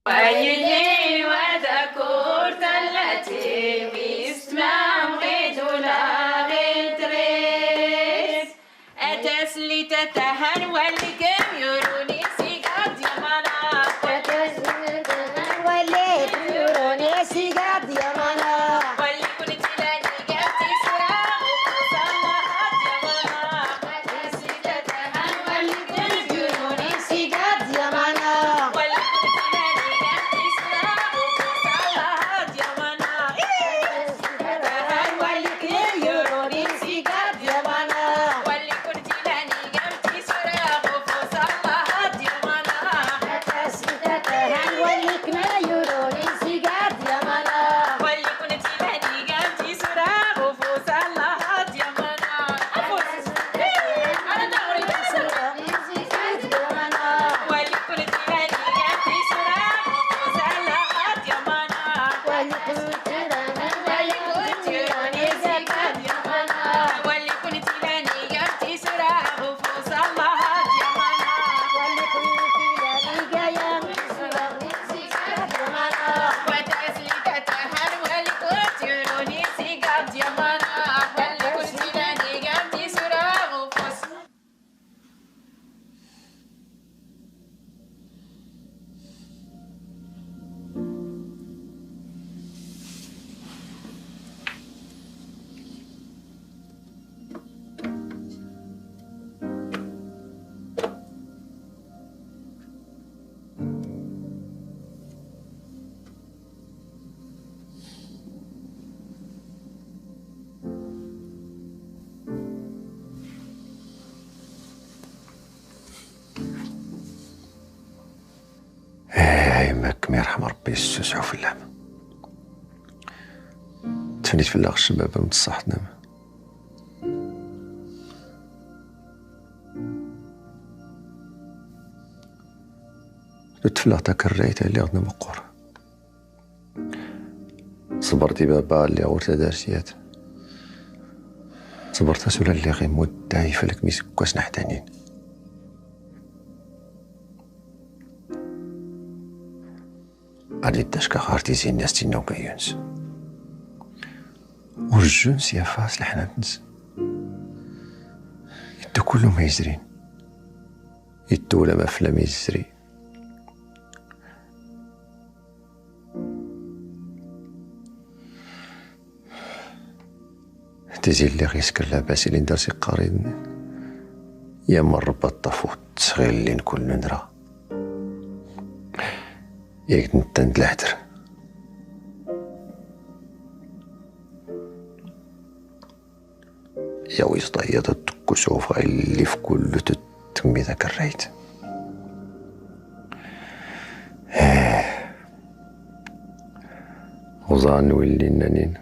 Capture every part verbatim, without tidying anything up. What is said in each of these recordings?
Wayilin wa takurt allati wis tmam ɣid ula ɣid trit. Atasli tatahan walikum yuruni sigad yamana. Atasli tatahan walikum yuruni sigad yamana. Walikun tilani gam tisura ufus Allah yamana. Ay, a yemma, a kem-irḥem Ṛebbi, yessusɛu fell-am. Tfenit fell-aɣ ccbab am tṣṣaḥt-nnem. Tut fell-aɣ takerrayt a lliɣ d-nmeqqur. Ṣebṛet i baba, lliɣ ur t-ad-arsyat. Ṣebṛet-as ula lliɣ immut dayf alk mi seggas neḥdanin. Ad-id-ackaɣ ɣer tizi-nni as-tt-inna ugayyu-ns. Ur jjun s yafa s leḥnat-ns. Iddu kullu ma yezrin. Iddu ulamma fell-am izri. Tizi lliɣ yeskerlab-as ilindi ar s-iqqar-in: Yamma n Ṛebbi a ṭṭafut ɣilli n kull nunra. Yak d-nettan d leḥder. Yawi s-ḍayyaḍ ad-tkkusuf ɣilli f kullu tut tmmi takerrayt. Uẓan willi nnanin.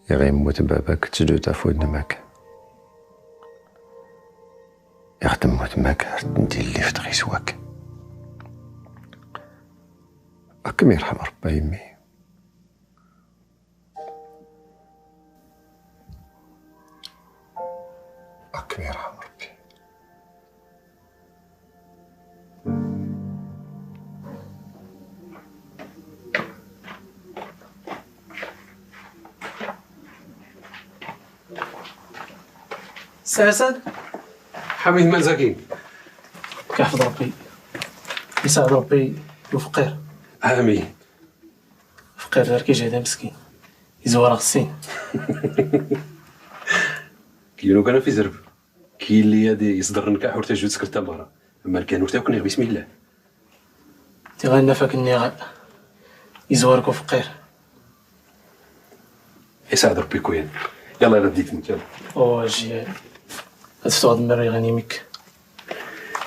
Iɣ immut baba-k, tteddu tafud n mak. Iɣ temmut mak, ar tendillift ɣis wak. Akem-irḥem Ṛebbi a yemmi. Akem-irḥem Ṛebbi. Sɛid. Ḥamid Mazakin. K-iḥfeḍ Ṛebbi. Isɛid Ṛebbi lfqir. Amin. Fqir ar k-ijhid a mskin. Izwar-aɣ ssin. Kiyyi lukan a f-izreb. Kiyyi lli ad-isḍer nkaḥ ur tajju tskert tamara. Amma lkan ur takniɣ, bismillah. Tiɣ a nna fak nniɣ izwar-k ufqir. Isɛed Ṛebbi kuyan. Yalla, yalla, ddit-nt, yalla. O, ajji, ad teftuɣ d mmi iɣan imik.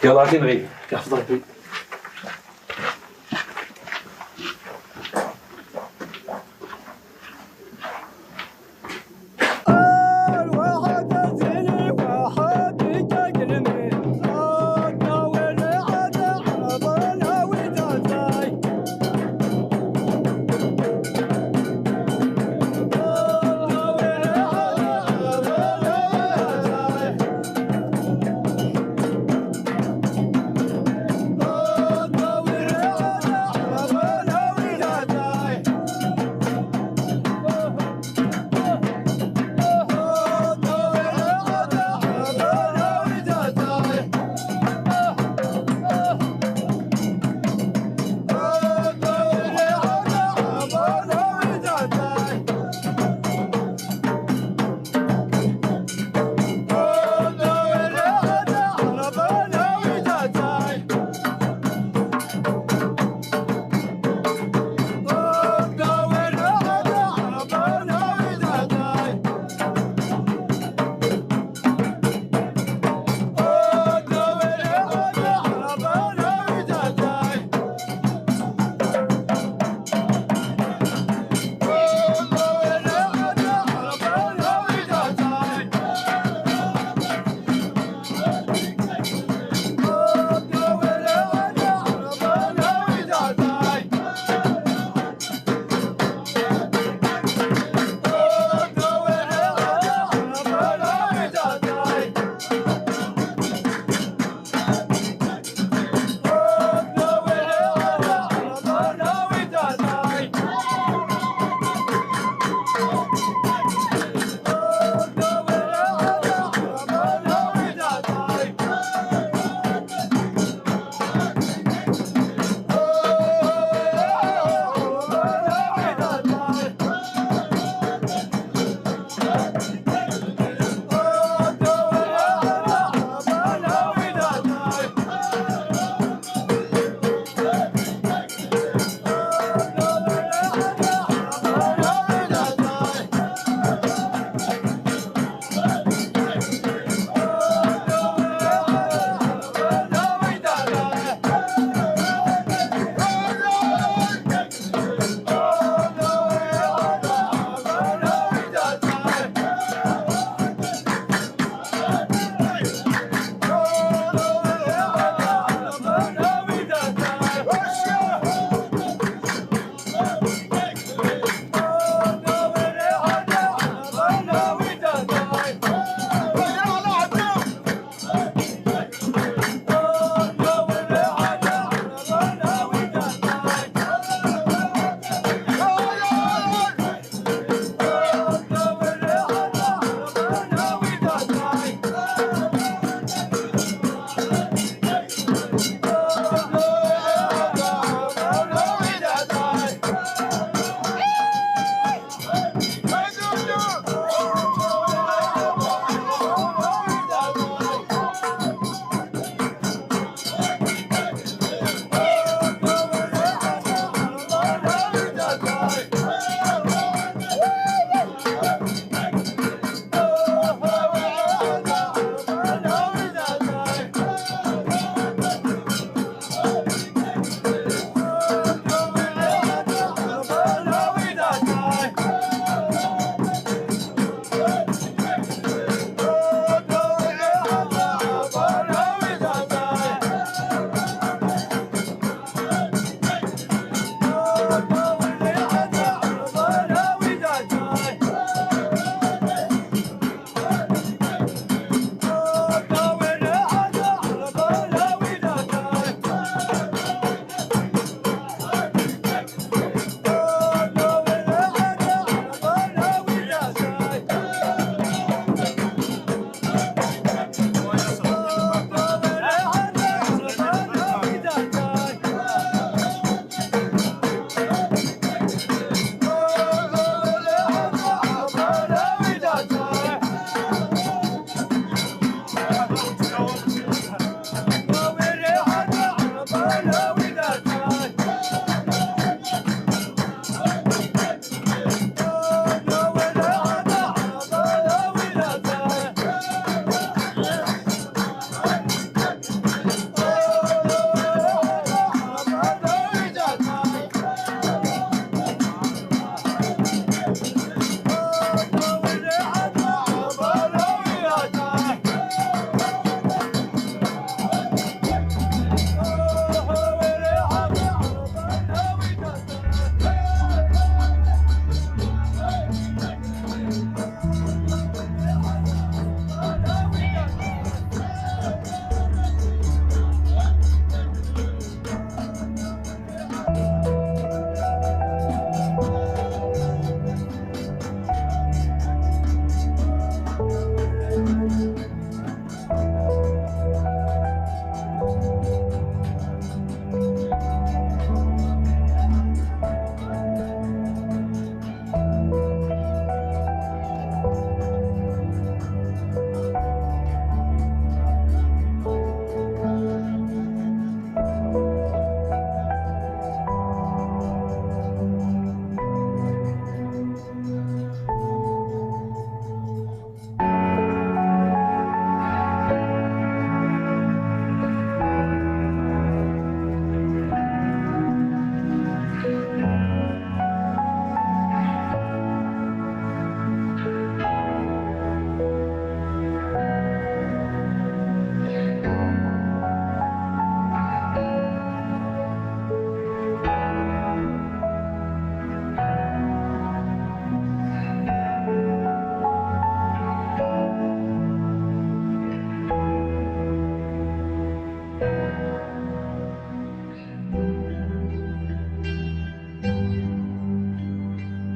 Yalla, a t-inɣi. Iḥfeḍ Ṛebbi.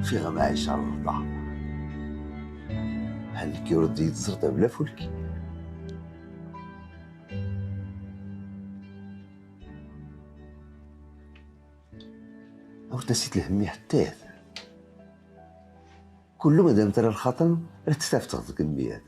Fiɣ a ɛica rrḍa. Hal kki ur d-iẓẓer tabla fulki. Ur tasit lhemmi ḥtayat. Kullu madam tara lxaṭer, rad tafteɣ deg mmi-ad.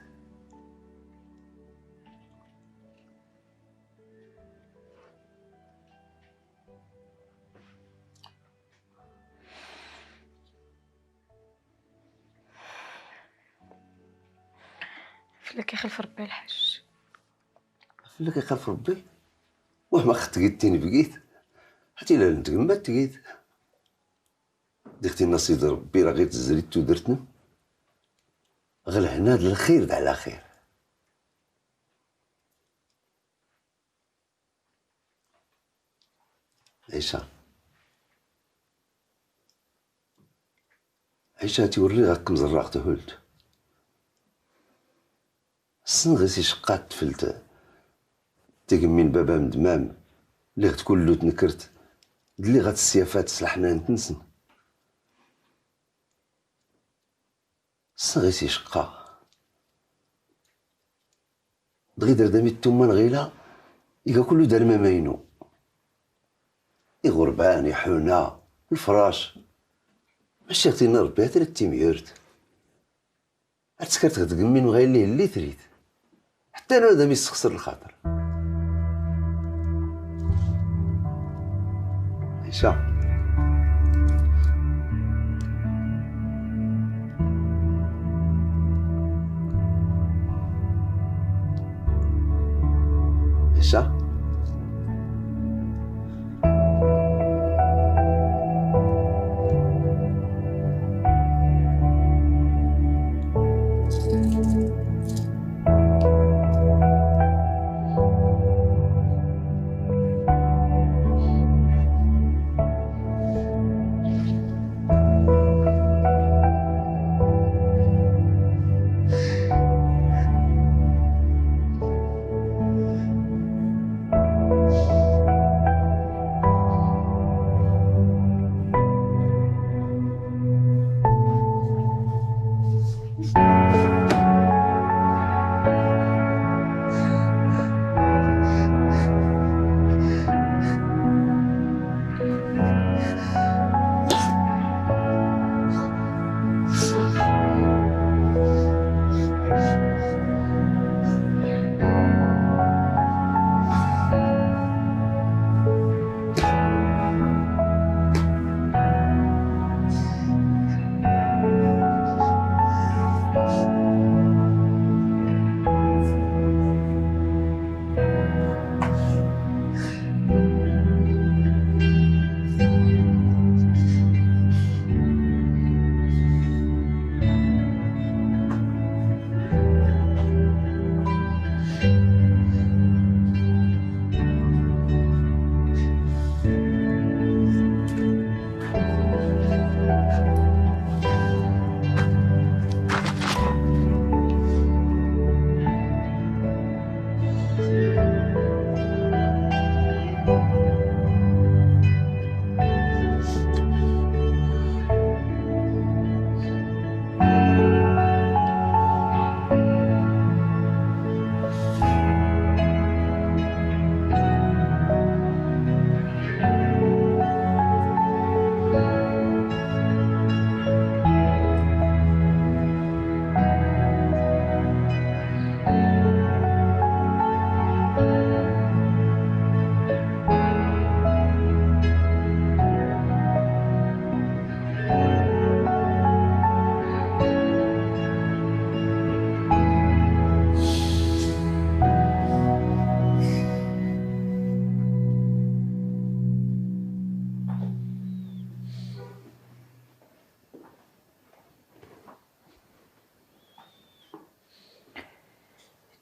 Fell-ak ixlef Rebbi a lḥaǧ. Fell-ak ixlef Rebbi? Wah ma xeṭ tgit tin bgit. Hati la n tgemmat tgit. Diɣ tinna Sidi Rebbi la ɣir tzri tudert-nnem. Ɣ lehna d lxir d ɛla xir. Ɛica. Ɛica, a-t-i wriɣ a kem-ẓerraɣ tuhult. Ssneɣ i s-icqqa tfelt tigemmi n baba-m d mam, lliɣ-d kullu tnekrt, d lliɣ a-t-syafat s leḥnant-nsen. Ssneɣ i s-icqqa. Dɣi dardami d tumma n ɣila, iga kullu d almam aynu. Iɣurban, iḥuna, lefrac. Maca ɣ tinna Rebbi a trid timyurt. Ar tskart ɣ tgemmi n uɣayli lli trid. Ḥtta anwa d am-issexṣer lxaṭer. Ɛica. Ɛica.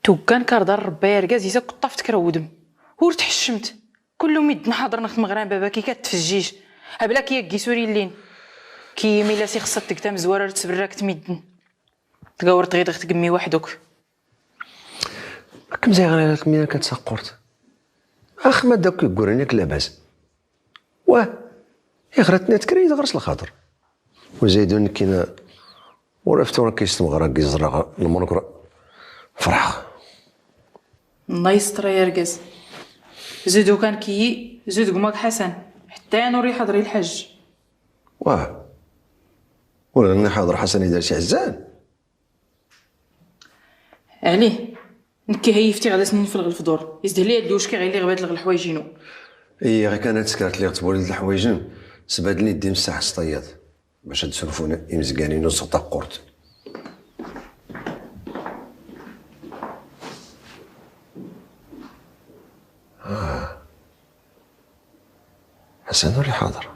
Tuggan karḍa n Ṛebbi ay argaz, is akk ṭṭaft kra n wudem. Ur tḥeccmt. Kullu midden ḥaḍren ɣ tmeɣra n baba-k, ikka tfejjij. Habla k yaggi s ur illin. K yimi la s ixṣṣa teg tamezwara ur tberrak d midden. Tgawreḍ ɣid ɣ tgemmi waḥduk. Akem ziɣ ɣ kmina ka tsaqqurt. Ax ma d akk igguran yak labas. Wah, iɣratni ad tkra yid ɣer-s lxaṭer. وزيدون كاين ورا فتورة كيستمغرا كيزرا المنكر. فرح. الله يستر يا رجاز. زيدو كان كي زيد قماك حسن، حتى نوري حضري الحج. واه. ولا غني حاضر حسن إذا شي عزان. عليه. نكي هيفتي غدا سنين في الغلف دور. يزد لي هاد الوشكي غير اللي غبات لغ الحوايجينو. إيه، غير كانت سكرت لي غتبولي الحوايجين. سبادلني الدين الساعة سطيات. باش هاد السلفون يمزقاني نص تاع قرط. آه. حسن اللي حاضر.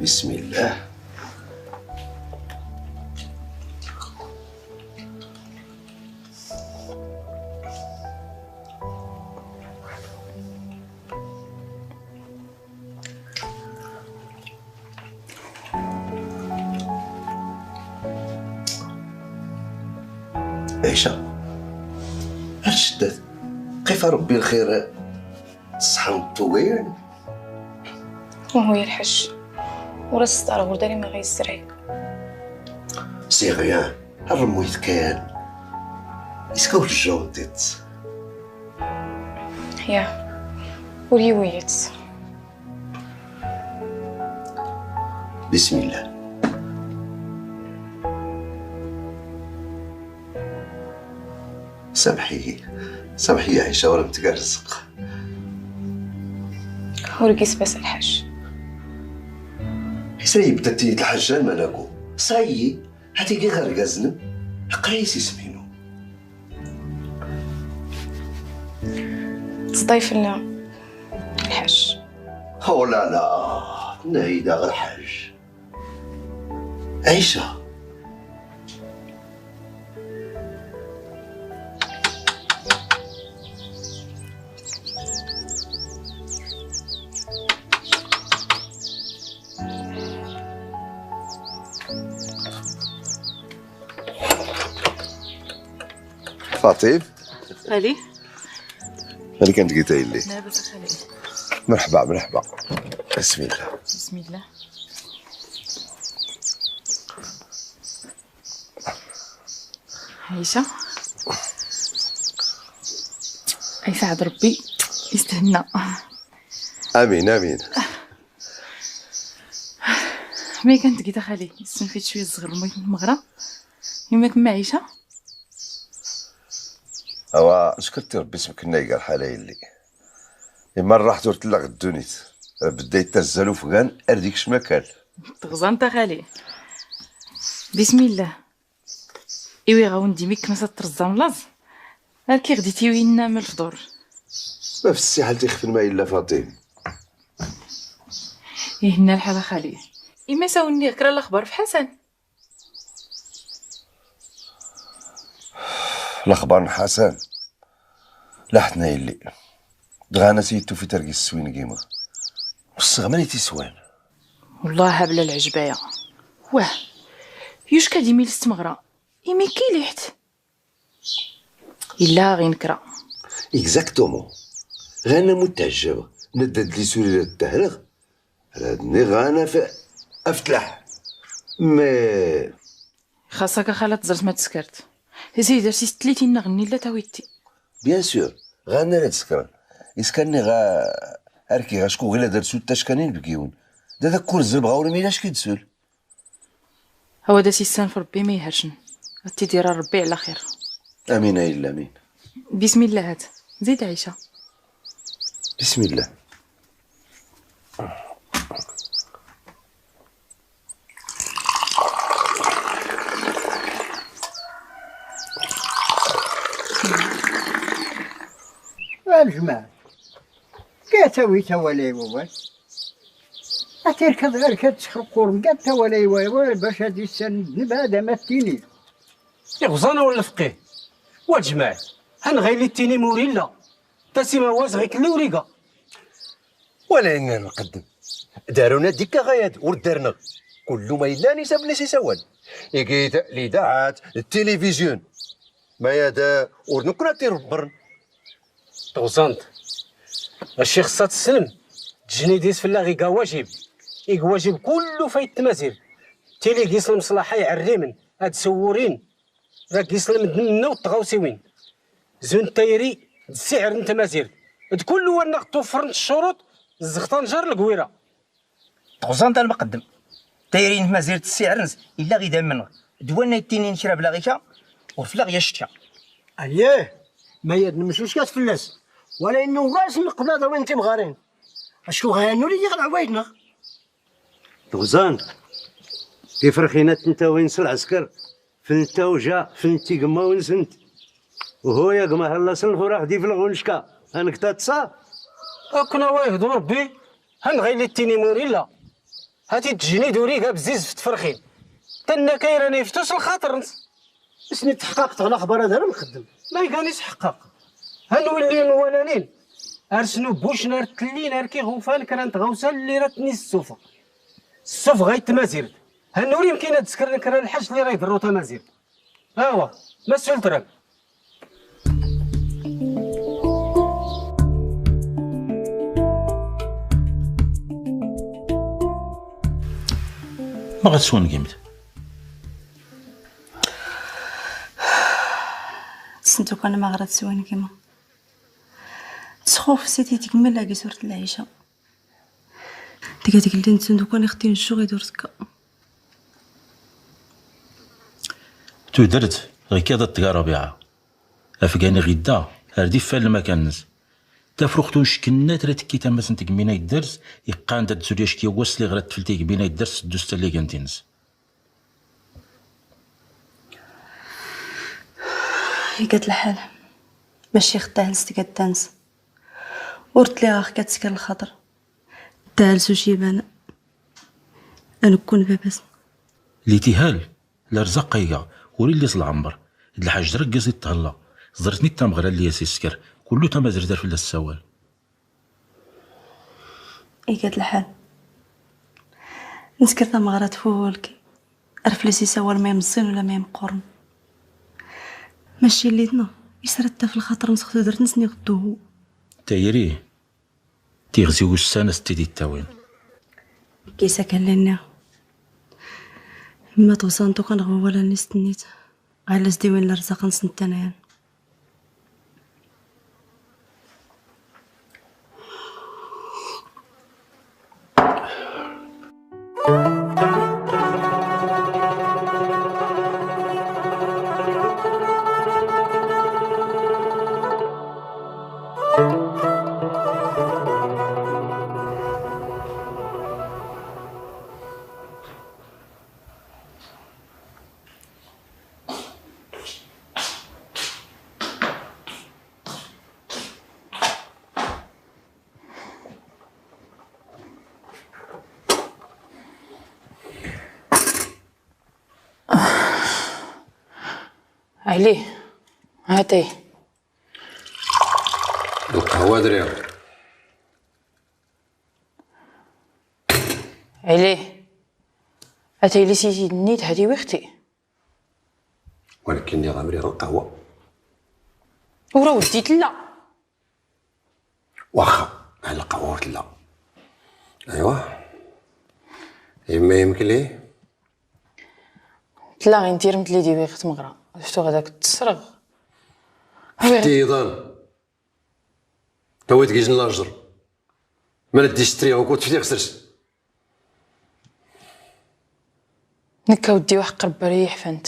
بسم الله. عيشة، هاد الشدات، كيف ربي الخير، الصحة والطويل؟ وهو يا الحاج، ورا الستار غور داري ما غيسرعي. سي غيان، هالرمويت كان. إسكو الجو ديت. يا، وريويت. بسم الله. سامحي، سامحي يا عيشة، ورا متقال الرزق. ورقيس بس الحاج. حسين يبدا تيت الحاج الملكو. صايي، هاتي كي غير غزنم. قريسي سمينو. تضيف لنا الحاج. هو لا لا، نهيدا غير حاج. عيشة. فاطم. خالي. هاني كانت قيتها لي. لا، بس خالي. مرحبا، مرحبا. بسم الله. بسم الله. عيشة. يسعد ربي. يستهنا. آمين، آمين. مي كانت قيتها خالي. يسمى فيت شوية صغر الميت من المغرب. يماك ما عيشة؟ أوا، شكرتي ربي سمكنا يقال حالي اللي. إما راح تورت لك الدونيت. بداية تزالو فغان أرديك شمكال. تغزان تا خالي. بسم الله. إيوي غاوندي ميك مسا ترزام لاز. هاكي غدي تيوينا من الفطور. ما في السي حالتي خفن ما إلا فاطين. يهنا الحال خالي. إما ساوني غكرا الأخبار في حسن. الأخبار نحاسان. لا حتنا يلي. دغانا سيتو في ترقي السوين قيمة. والصغماني تيسوان. والله هبلة العجباية. واه. يوش كادي ميل استمغرا. إيمي كي ليحت. إلا غي نكرا. إكزاكتومون. غانا متعجب. ندد لي سوري للتهرغ. رادني غانا في أفتلح. مي. خاصك خالة تزرت ما تسكرت. زيد رسي ستليتي نغني لا تاويتي. بيان سور، غانا لا تسكرن. إسكاني غا أركي غا شكو غيلا درسو تاشكانين بكيون. دا دا كور الزرب غاوري ميلاش كي تسول. هو دا سيسان في ربي ما يهرشن. غتي دير ربي على خير. آمين يا إلا آمين. بسم الله هات. زيد عيشة. بسم الله. Aljmaɛ, gata wi tawalay wawal. Atirkad arkad txrqurm gata tawalay wawal bac ad issan bnadam ad tini. Iɣẓan ur lfqih. Wa aljmaɛ, hanɣ ayli ttini mur illa. Tasima wazɣ iklli ur iga. Wala inna lmqddm. Daruna dikka ɣayad ur darnɣ. Kullu ma illan isablis isawal. Igit lidaɛat, tilivizyun. Mayad ur nukna tirbrn. Tɣẓant. Aci xṣṣa tslm. Tjnidis fllaɣ iga wajib. Ig wajib kullu fayt tmazirt. Tili gis lmṣlaḥa iɛrrimn ad swwrin. Rad gis lmdn mnna u tɣawsiwin. Zun tayri d ssiɛr n tmazirt. D kullu wannaɣ tuffrn tccuruṭ. Zzɣ tanjar lgwira. Tɣẓant a lmqddm. Tayri n tmazirt ssiɛr-ns illa ɣ idamn-nɣ. D wanna ittinin kra blaɣ ika ur fllaɣ yacca. Ayyeh, mayad nmcuckat fllas. Wala inna ur as nqbl ad awin timɣarin. Acku ɣaya nuri iɣ lɛwayed-nɣ. Tɣẓant. Tifrxin ad tent awin s lɛskr. Fnta uja, fnt igmma-wnsnt. Uhu, ya gma, halla s lfuraḥ d iflɣ uncka. Ank tattsa? Akna wa ihdu Rbbi, hanɣ ayli ttini mur illa. Hati tjnid ur iga bzzz f tfrxin. Tanna kayra n iftu s lxaṭr-ns. Isni tḥqaqt ɣ laxbar ad ar mxddm. Ma igan isḥqqaq. Hanwilli nwalanin. Ar snubucn ar tlin ar kiɣufan kra n tɣawsa lli ra tni ssufɣ. Ssufɣ ay tmazirt. Hanuri mkin ad skr nkra lḥac lli ra iḍrru tamazirt. Awa, ma sultran. Ma ɣa tswingmt? Sntukan ma ɣra tswingma. Tsxuf siti tgmil agi surt lɛica. Tga tgldint sntukan ixtin shuɣi dur tga. Tudert ɣikad ad tga Rabiɛa. Afgan iɣidda ar d iffal lmakan-ns. Tafruxt uncknnat ra tekki tammas n tgmina idders, iqqan-d ad dzul yack yawwas liɣ ra tflt igmina idders s ddus talligant-ins. Igat lḥal. Mac ixtahn s tgatta-ns. Ur tliɣ aɣ kat skar lxaṭr. Ttahal s uciban. Anekkun baba-s. Litihal. Larzaq ayga ur illi s lɛmr d lḥaj d rgaz i ṭṭhlla. Ẓr-itni d tameɣra lli as-iskr kullu tamazrt ar fell-as ssawal. Iga-d lḥal. Nskr tameɣra tfulki ar fell-as isawal ma imẓẓin ula ma imqqurn. Mac illi-tneɣ israt taf lxaṭr-ns ɣ tudrt-ns n iɣdduhu. Tayri. Tiɣzi ussan a s-tt-id-ittawin. Kis akken lli nniɣ. Ma tuẓa n tukan ɣ wawal-nni s-tennit ɣa illa s-d-iwin larzaq-ns n ttanayan. Ɛli, hatay. Lqahwa driɣ. Ɛli, hatay lli s-id-tennid hati wixti. Walakin nniɣ-am riɣ lqahwa. Ur awen-d-tella. Waxxa, lqahwa ur tella. Aywa. Yemma imekli? Tella ɣin tirmt lli d-iwiɣ ɣ tmeɣra. Ad ftuɣ dak ttesreɣ. Fti iḍan. Tawiḍ gizn lajr. Mala d-istriɣ ukud ftiɣ sers. Nekk a weddi-w ḥeqq Rebbi ar iyi-ḥfant.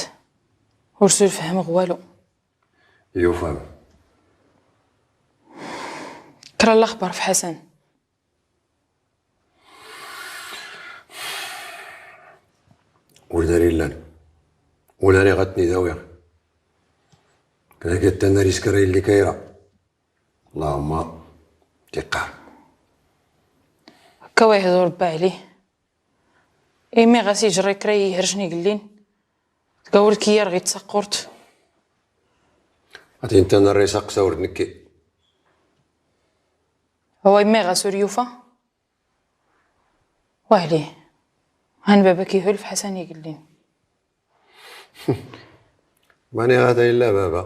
Ur sul fehmeɣ walu. Yufam. Kra n laxbar f Ḥasan? Ur d ar illan. Ula riɣ ad ten-id-awiɣ. Kra gattan ar iskra illi kayra. اللهم تقام. Akka wa ihdur bba ɛli. Imi ɣas ijrra kra ihrcn igllin. Tgawr kiyar ɣi tsaqqurt. Ati inta narra isaqsa ur d nkki. Awa imi ɣas ur yufa. Wa ɛli. Han baba kihulf ḥasan igllin. Mani ɣata illa baba.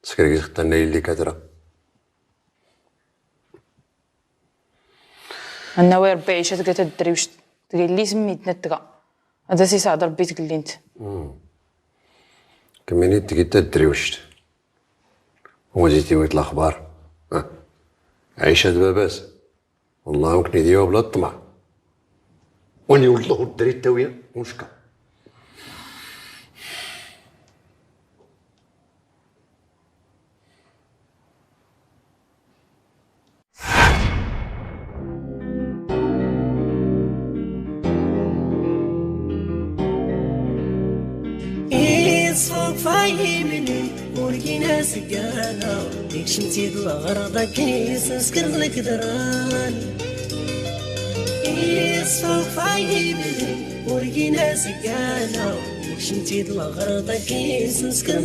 Skrgis xtanna illi katra. Anna wa rbbi icat ga tadriwct. Tga illi smmidna tga. Ada sisad rbbi tgllint. Kmini tgi tadriwct. Wadi tiwit laxbar. Icat babas. Wallah mkni diwa bla ṭṭma. Wani wallah ur dri tawiya. Mushka. Isfufay imli ur gin asgana, ikcm-t-id lɣerḍ akken isnskr lkdran. Isfufay imli ur gin asgana, ikcm-t-id lɣerḍ akken isnskr